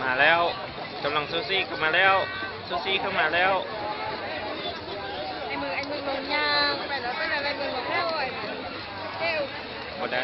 ມາແລ້ວ ກຳລັງຊູຊີເຂົ້າມາແລ້ວ ຊູຊີເຂົ້າມາແລ້ວ. ໄອ້ມື ໄອ້ມືລົງຍ່າງໄປແລ້ວ ໄປແລ້ວ ໄອ້ມື ໂອ້ຍ ເຊວ ບໍ່ໄດ້.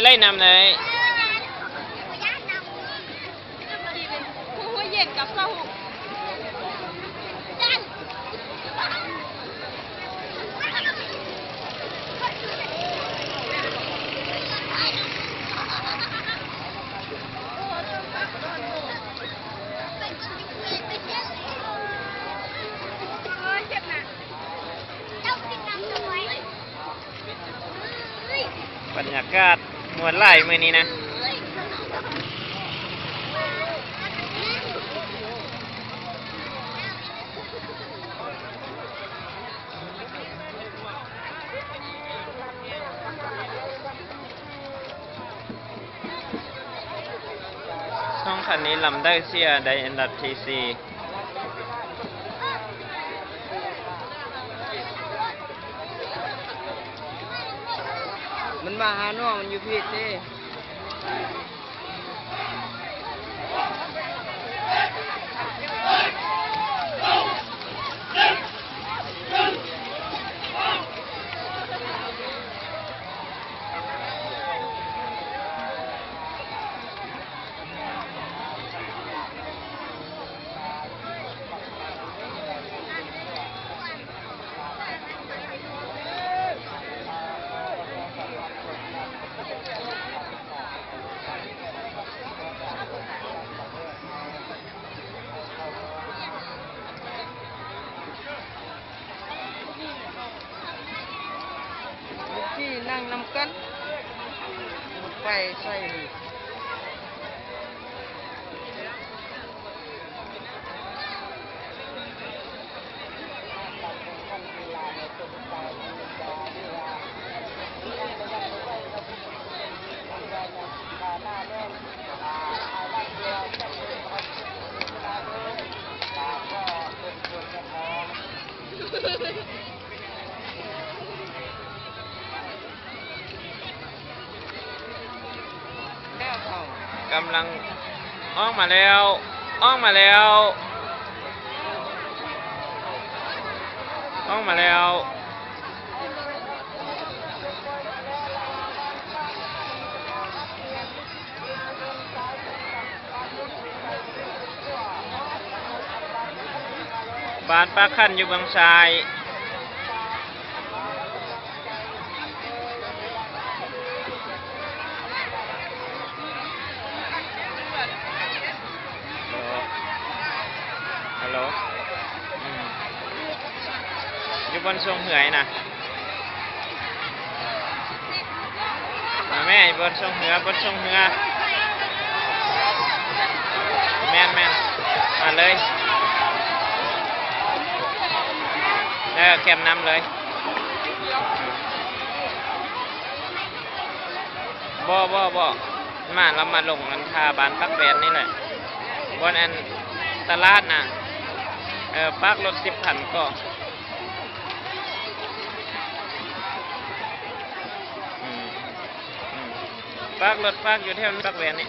ໄລ່ນຳເລີຍ. ໂອ້ຍ ເຢັນກັບເຊົາ. ບັນຍາກາດມ່ວນຫຼາຍມື້ນີ້ນະ. ສອງຄັນນີ້ລຳໄດ້ເສຍ ໄດ້ອັນດັບທີສີ່. ມັນມາຫານ້ອງມັນຢູ່ພີ້ເດ້. ທີ່ນັ່ງນຳກັນ ໄປໃສ່. ກຳລັງອອກມາແລ້ວ ອອກມາແລ້ວ ອອກມາແລ້ວ. ບ້ານປາກຂັນຢູ່ເບື້ອງຊ້າຍ. ຮັລໂຫຼ ອືມ ຢູ່ບ່ອນສົ່ງເຮືອນະ. ມາແມ່ ບ່ອນສົ່ງເຮືອ ບ່ອນສົ່ງເຮືອ. ແມ່ນໆ ມາເລີຍ. ເອີ ແຄມນຳເລີຍ. ບໍ່ ບໍ່ ບໍ່ ມາ ລາວມາລົງອັນທ່າບ້ານປາກແປ້ນນີ້ແຫຼະ ບ່ອນອັນຕະຫຼາດນະ. ເອີ ປາກລົດສິບຄັນກໍ ອືມ ອືມ. ປາກລົດປາກຢູ່ແຖວນີ້ ປາກແວ່ນນີ້.